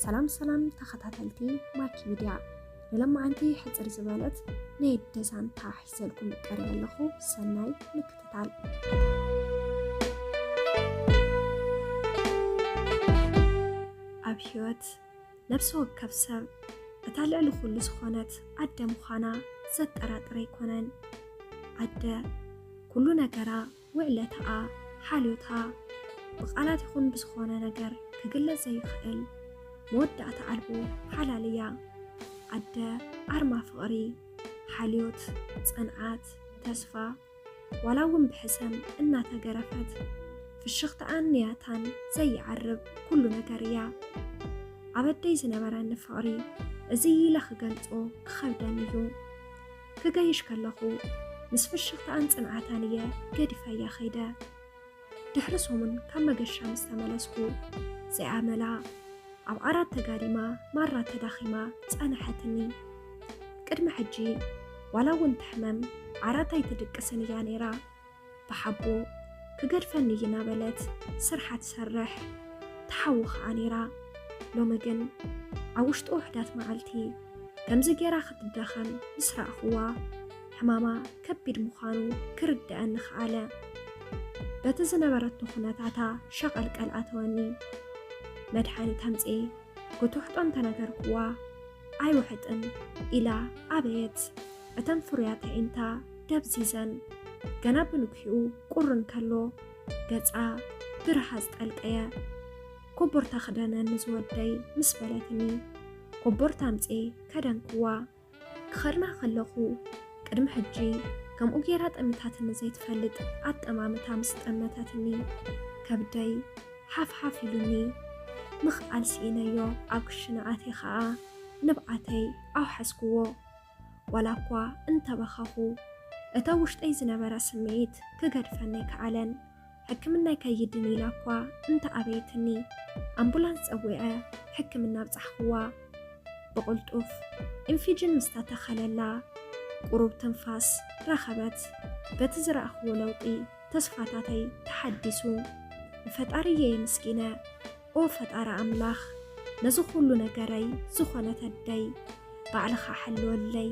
ሰላም ሰላም ተኸታተልቲ ማኪ ሚድያ፣ ንሎማዓንቲ ሕጽር ዝበለት ናይ ኣደ ዛንታ ሒዘልኩም ቀሪበ ኣለኹ። ሰናይ ምክትታል። ኣብ ህይወት ነፍሲ ወከፍ ሰብ እታ ልዕሊ ኩሉ ዝኾነት ኣደ ምዃና ዘጠራጥር ኣይኮነን። ኣደ ኩሉ ነገራ፣ ውዕለታኣ፣ ሓልዮታ፣ ብቓላት ይኹን ብዝኾነ ነገር ክግለጽ ዘይኽእል፣ መወዳእታ ኣልቦ ሓላል እያ። ኣደ ኣርማ ፍቕሪ፣ ሓልዮት፣ ጽንዓት፣ ተስፋ፣ ዋላ እውን ብሕሰም እናተገረፈት፣ ፍሽኽታኣን ንያታን ዘይዓርብ ኩሉ ነገር እያ። ኣብ ኣደይ ዝነበረኒ ፍቕሪ እዚ ኢለ ክገልጾ ክኸብደኒ እዩ። ክገይሽ ከለኹ፣ ምስ ፍሽኽታኣን ጽንዓታን እየ ገዲፈያ ኸይደ። ድሕሪ ሰሙን ካብ መገሻ ምስ ተመለስኩ፣ ዘይኣመላ ኣብ ዓራት ተጋዲማ፣ ማራ ተዳኺማ ጸንሐትኒ። ቅድሚ ሕጂ፣ ዋላ እውን ትሕመም፣ ዓራት ኣይትድቅስን እያ ነይራ። ብሓቦ ክገድፈኒ እዩ እናበለት ስርሓ ትሰርሕ፣ ትሓዊ ኸዓ ነይራ። ሎሚ ግን ኣብ ውሽጢ ውሑዳት መዓልቲ ከምዚ ገይራ ክትዳኸም ምስ ረኣኽዋ፣ ሕማማ ከቢድ ምዃኑ ክርድኣኒ ኸኣለ። በቲ ዝነበረቶ ኩነታታ ሸቐልቀል ኣተወኒ። መድሓኒት ኣምጽኤ ክትውሕጦ እንተነገርክዋ፣ ኣይውሕጥን ኢላ ኣበየት። እተን ፍሩያት ኣዒንታ ደብዚዘን። ገና ብንግሒኡ ቁሪ እንከሎ፣ ገጻ ብረሃጽ ጠልቀየ። ኮቦርታ ክደነኒ ዝወደይ ምስ በለትኒ፣ ኮቦርታ ኣምጽኤ ከደንክዋ። ክኸድና ከለኹ፣ ቅድሚ ሕጂ ከምኡ ጌራ ጠሚታትኒ ዘይትፈልጥ ኣጠማምታ ምስ ጠመተትኒ፣ ከብደይ ሓፍ ሓፍ ኢሉኒ። ምኽኣል ስኢነዮ፣ ኣብ ክሽነ ኣትየ ኸኣ ንብዓተይ ኣውሓዝክዎ። ዋላ እኳ እንተበኸኹ፣ እቲ ኣብ ውሽጠይ ዝነበረ ስምዒት ክገድፈኒ ኣይከኣለን። ሕክምና ኣይከይድን ኢላ እኳ እንተኣበየትኒ፣ ኣምቡላንስ ጸዊዐ ሕክምና ኣብጻሕክዋ። ብቕልጡፍ ኢንፊጅን ምስ ተተኸለላ፣ ቁሩብ ትንፋስ ረኸበት። በቲ ዝረኣኽዎ ለውጢ፣ ተስፋታተይ ተሓዲሱ። ንፈጣሪ እየ የመስጊነ። ኦ ፈጣሪ ኣምላኽ፣ ነዚ ኩሉ ነገረይ ዝኾነት ኣደይ፣ ባዕልኻ ሓልወለይ፣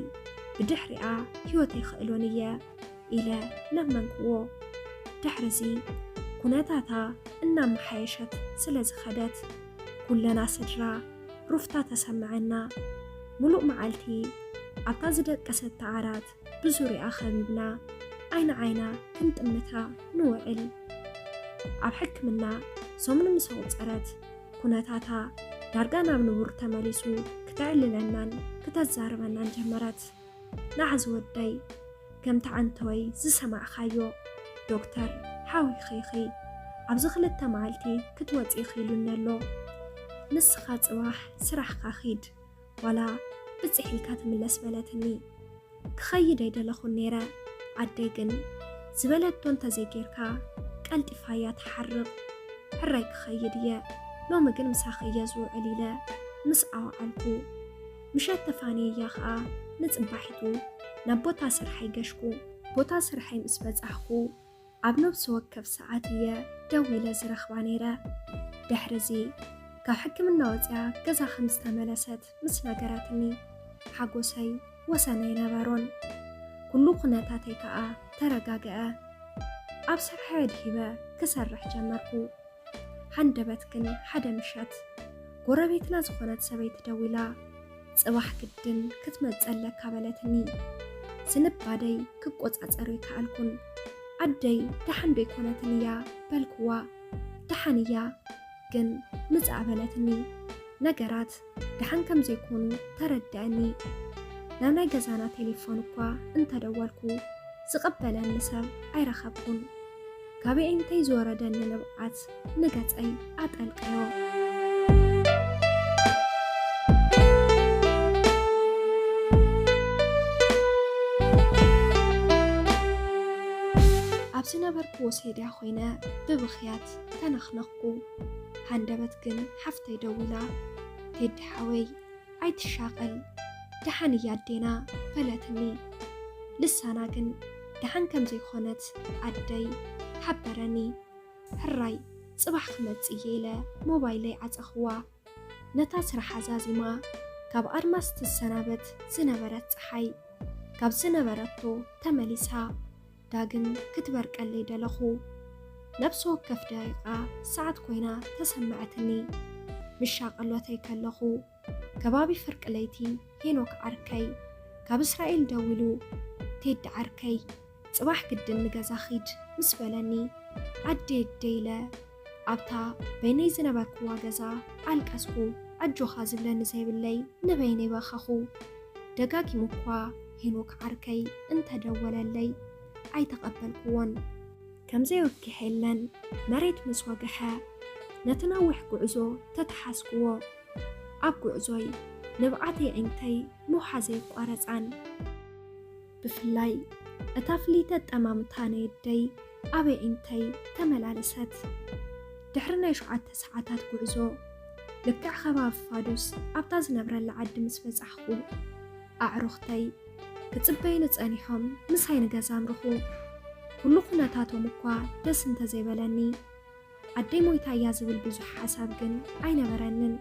ብድሕሪኣ ህይወተይ ክእሎን እየ ኢለ ለመንክዎ። ድሕርዚ ኩነታታ እናመሓየሸት ስለ ዝኸደት፣ ኩለና ስድራ ሩፍታ ተሰምዐና። ሙሉእ መዓልቲ ኣብታ ዝደቀሰታ ዓራት ብዙርያኣ ከቢብና፣ ዓይኒ ዓይና ክንጥምታ ንውዕል። ኣብ ሕክምና ሰሙን ምስ ኣቑጸረት፣ ኩነታታ ዳርጋ ናብ ንቡር ተመሊሱ፣ ክተዕልለናን ክተዛርበናን ጀመረት። ንዓ ዝወደይ፣ ከምቲ ዓንተወይ ዝሰማዕኻዮ፣ ዶክተር ሓዊኺ ኢኺ፣ ኣብዚ ክልተ መዓልቲ ክትወጺ ኢኺ ኢሉኒ ኣሎ። ንስኻ ጽባሕ ስራሕካ ኺድ፣ ዋላ ብጽሕ ኢልካ ትምለስ በለትኒ። ክኸይድ ኣይደለኹን ነይረ። ኣደይ ግን ዝበለቶ እንተዘይጌርካ ቀልጢፋ እያ ትሓርቕ። ሕራይ ክኸይድ እየ፣ ሎሚ ግን ምሳኺ እየ ዝውዕል ኢለ ምስ ኣውዓልኩ፣ ምሸት ተፋንየያ ኸኣ ንጽባሒቱ ናብ ቦታ ስርሐይ ገሽኩ። ቦታ ስርሐይ ምስ በጻሕኩ፣ ኣብ ነብሲ ወከፍ ሰዓት እየ ደው ኢለ ዝረኽባ ነይረ። ድሕርዚ ካብ ሕክምና ወጺኣ ገዛ ከም ዝተመለሰት ምስ ነገረትኒ፣ ሓጎሰይ ወሰን ኣይነበሮን። ኩሉ ኩነታተይ ከኣ ተረጋግአ። ኣብ ስርሐይ ኣድሂበ ክሰርሕ ጀመርኩ። ሃንደበት ግን ሓደ ምሸት ጎረቤትና ዝኾነት ሰበይቲ ደዊላ፣ "ጽባሕ ግድን ክትመጽእ ኣለካ" በለትኒ። ስንባደይ ክቆጻጸሮ ኣይከኣልኩን። "ኣደይ ደሓን ዶ ኣይኮነትን እያ?" በልክዋ። "ደሓን እያ፣ ግን ምጻእ" በለትኒ። ነገራት ደሓን ከም ዘይኮኑ ተረድኣኒ። ናብ ናይ ገዛና ቴሌፎን እኳ እንተደወልኩ፣ ዝቕበለኒ ሰብ ኣይረኸብኩን። ካብ ኣዒንተይ ዝወረደኒ ንብዓት ንገጸይ ኣጠልቀዮ። ኣብ ዝነበርክዎ ሴድያ ኮይነ ብብኽያት ተነኽነኽኩ። ሃንደበት ግን ሓፍተይ ደዊላ፣ "ቴዲ ሓወይ፣ ኣይትሻቐል፣ ደሓን እያ ኣዴና" በለትኒ። ልሳና ግን ደሓን ከም ዘይኮነት ኣደይ ሓበረኒ። ሕራይ፣ ጽባሕ ክመጽእ እየ ኢለ ሞባይለይ ዓጸኽዋ። ነታ ስራሕ ኣዛዚማ ካብ ኣድማስ ትሰናበት ዝነበረት ጸሓይ፣ ካብ ዝነበረቶ ተመሊሳ ዳግም ክትበርቀለይ ደለኹ። ነፍሲ ወከፍ ደቂቓ ሰዓት ኮይና ተሰመዐትኒ። ምሻቐሎተይ ከለኹ፣ ከባቢ ፍርቂ ለይቲ ሄኖክ ዓርከይ ካብ እስራኤል ደዊሉ፣ "ቴዲ ዓርከይ፣ ጽባሕ ግድን ንገዛ ኺድ" ምስ በለኒ፣ "ኣደ ኣደ" ኢለ ኣብታ በይነይ ዝነበርኩዋ ገዛ ኣልቀስኩ። ኣጆኻ ዝብለኒ ዘይብለይ ንበይነይ በኸኹ። ደጋጊሙ እኳ ሄኖክ ዓርከይ እንተደወለለይ ኣይተቐበልኩዎን። ከም ዘይወግሕ የለን። መሬት ምስ ወግሐ ነቲ ነዊሕ ጉዕዞ ተተሓዝኩዎ። ኣብ ጉዕዞይ ንብዓተይ ኣዒንተይ ምውሓዘይ ኣይቋረጻን። ብፍላይ እታ ፍልይቲ ኣጠማምታ ናይ ኣደይ ኣብ ኣዒንተይ ተመላለሰት። ድሕሪ ናይ ሸውዓተ ሰዓታት ጉዕዞ፣ ልክዕ ከባቢ ፋዱስ ኣብታ ዝነብረላ ዓዲ ምስ በጻሕኩ፣ ኣዕሩኽተይ ክጽበዩኒ ጸኒሖም ምሳይ ንገዛ ኣምርኹ። ኩሉ ኩነታቶም እኳ ደስ እንተዘይበለኒ፣ ኣደይ ሞይታ እያ ዝብል ብዙሕ ሓሳብ ግን ኣይነበረንን።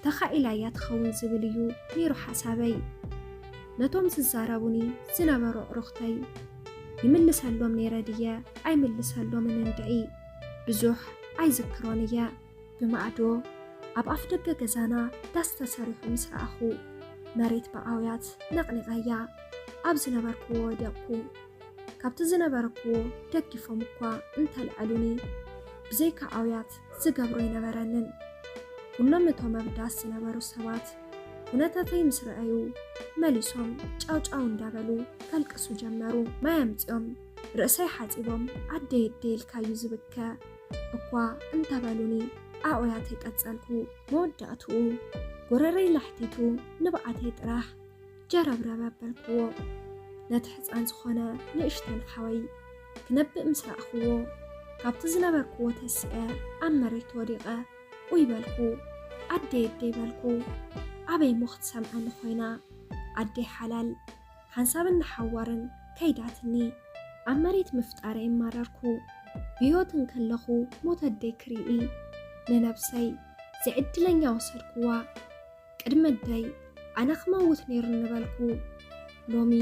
ተኻኢላ እያ ትኸውን ዝብል እዩ ነይሩ ሓሳበይ። ነቶም ዝዛረቡኒ ዝነበሩ ኣዕሩኽተይ ይምልሰሎም ነይረ ድየ ኣይምልሰሎምን እንድዒ ብዙሕ ኣይዝክሮን እየ። ብማዕዶ ኣብ ኣፍ ደገ ገዛና ዳስ ተሰሪሑ ምስ ረኣኹ፣ መሬት ብኣውያት ነቕኒቐያ ኣብ ዝነበርኩዎ ወደቕኩ። ካብቲ ዝነበርኩዎ ደጊፎም እኳ እንተልዐሉኒ፣ ብዘይካ ኣውያት ዝገብሮ ኣይነበረንን። ኩሎም እቶም ኣብ ዳስ ዝነበሩ ሰባት ኩነታተይ ምስ ረኣዩ፣ መሊሶም ጫውጫው እንዳበሉ ከልቅሱ ጀመሩ። ማይ ኣምጺኦም ርእሰይ ሓጺቦም፣ "ኣደይ ኣደይ" ኢልካዩ ዝብከ እኳ እንተበሉኒ፣ ኣውያተይ ቀጸልኩ። መወዳእትኡ፣ ጎረረይ ላሕቲቱ፣ ንብዓተይ ጥራሕ ጀረብረብ ኣበልክዎ። ነቲ ሕጻን ዝኾነ ንእሽተን ሓወይ ክነብእ ምስ ረኣኽዎ፣ ካብቲ ዝነበርክዎ ተሲኤ ኣብ መሬት ወዲቐ ኡይ በልኩ። ኣደይ ኣደይ በልኩ። ኣበይ እሞ ክትሰምዓኒ ኮይና ኣደይ ሓላል። ሓንሳብን ንሓዋርን ከይዳትኒ ኣብ መሬት ምፍጣረይ ኣማረርኩ። ብህይወት እንከለኹ ሞት ኣደይ ክርኢ ንነብሰይ ዝዕድለኛ ወሰድኩዋ። ቅድሚ ኣደይ ኣነ ክመውት ነይሩኒ በልኩ። ሎሚ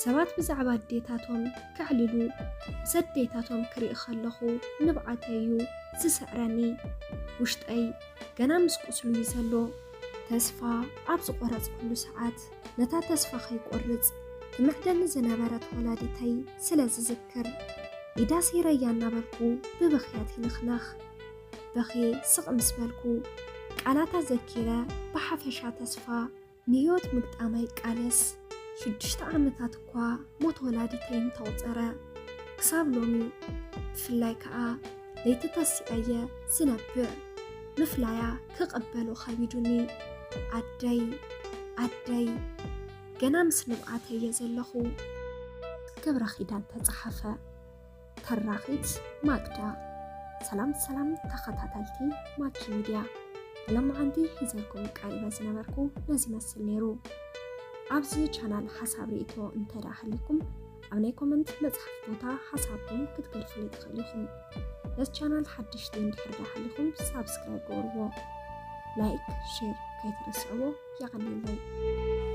ሰባት ብዛዕባ ኣዴታቶም ከዕልሉ ምስ ኣዴታቶም ክርኢ ከለኹ ንብዓተይ እዩ ዝስዕረኒ። ውሽጠይ ገና ምስ ቁስሉ እዩ ዘሎ። ተስፋ ኣብ ዝቆረጽኩሉ ሰዓት፣ ነታ ተስፋ ከይቆርጽ ትምዕደኒ ዝነበረት ወላዲተይ ስለ ዝዝክር፣ ኢዳ ሰይረያ እናበልኩ ብብኽያት ይንኽነኽ። በኽየ ስቕ ምስ በልኩ፣ ቃላታ ዘኪረ ብሓፈሻ ተስፋ ንህይወት ምግጣም ኣይቃለስ። ሽዱሽተ ዓመታት እኳ ሞት ወላዲተይ እንተቑጸረ፣ ክሳብ ሎሚ፣ ብፍላይ ከኣ ለይቲ ተሲኣየ ዝነብዕ ምፍላያ ክቕበሎ ከቢዱኒ። ኣደይ፣ ኣደይ፣ ገና ምስ ንብዓተይ እየ ዘለኹ። ገብረ ኪዳን ተጻሓፈ። ተራኺት ማግዳ። ሰላም ሰላም ተኸታተልቲ ማኪ ሚድያ፣ ሎማዓንቲ ሒዘልኩም ቀሪበ ዝነበርኩ ነዚ መስል ነይሩ። ኣብዚ ቻናል ሓሳብ ርእይቶ እንተ ደኣ ሃልዩኩም፣ ኣብ ናይ ኮመንት መጽሓፍ ቦታ ሓሳብኩም ክትገልጹለይ ትኽእሉ ኢኹም። ነዚ ቻናል ሓደሽቲ እንድሕር ደኣ ሃልዩኩም፣ ሳብስክራይብ ግበርዎ፣ ላይክ፣ ሼር ከይትረስዕዎ። የቐንየለይ።